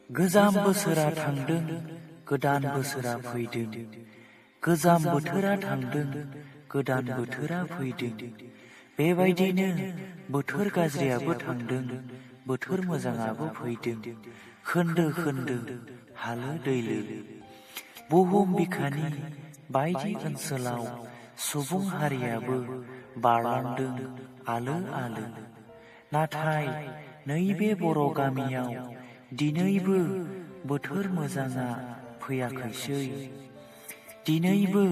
गोजाम बोसोरा थांदों, गोदान बोसोरा फैदों। गोजाम बोथोरा थांदों, गोदान बोथोरा फैदों। बेबायदिनो बोथोर गाज्रियाबो थांदों, बोथोर मोजाङाबो फैदों। खोन्दो खोन्दो हालो दैलो। बुहुम बिखानि बायदि ओनसोलाव सुबुं हारियाबो बारलांदों आलो आलो। नाथाय नैबे बर' गामियाव दिनैबो बोथोर मोजाङा फैयाखैसै। दिनैबो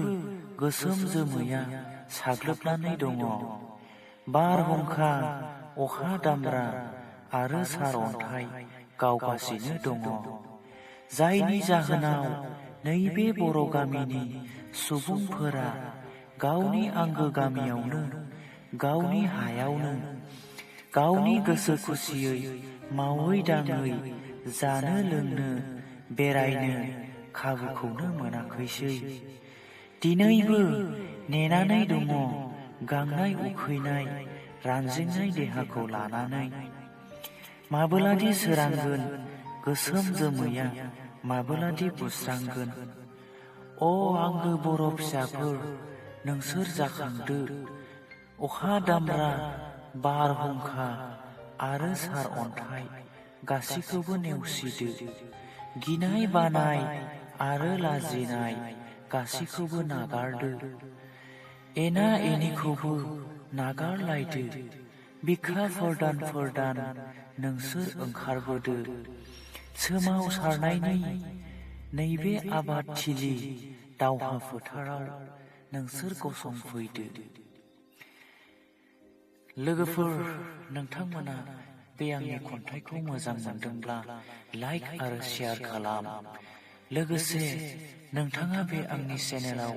गोसोम जोमैया साग्लोबनानै दङ। बारहुंखा, अखा दामब्रा आरो सारअन्थाइ गावगासिनो दङ। जायनि जाहोनाव नैबे बर' गामिनि सुबुंफोरा गावनि आंगो गामियावनो, गावनि हायावनो, गावनि गोसो खुसियै मावै दाङै जानो लोंनो बेरायनो खाबुखौनो मोनाखैसै। दिनैबो नेनानै दङ गांनाय उखैनाय रानज्रिंनाय देहाखौ लानानै। माबोलादि सोरांगोन गोसोम जोमैया, माबोलादि बुस्रांगोन। अ आंगो बर' फिसाफोर, नोंसोर जाखांदो। अखा दामब्रा, बारहुंखा आरो सारअन्थाइ गासैखौबो नेवसिदो। गिनाय बानाय आरो लाजिनाय गासैखौबो नागारदो। एना एनिखौबो नागारलायदो। बिखा फोरदान फोरदान नोंसोर ओंखारबोदो। सोमावसारनायनि नैबे आबादथिलि दावहा फोथाराव नोंसोर गसंफैदो। लोगोफोर, नोंथांमोना बे आंनि खन्थाइखौ मोजां मोनदोंब्ला लाइक आरो शेयार खालाम। लोगोसे नोंथाङा बे आंनि चेनेलाव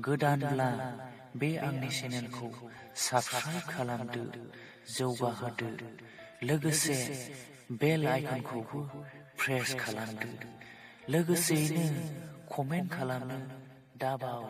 गोदानब्ला बे आंनि चेनेलखौ साबस्क्राइब खालामदो, जौगाहोदो। लोगोसे बेल आइकनखौबो प्रेस खालामदो। लोगोसेयैनो कमेन्ट खालामनो दाबाव।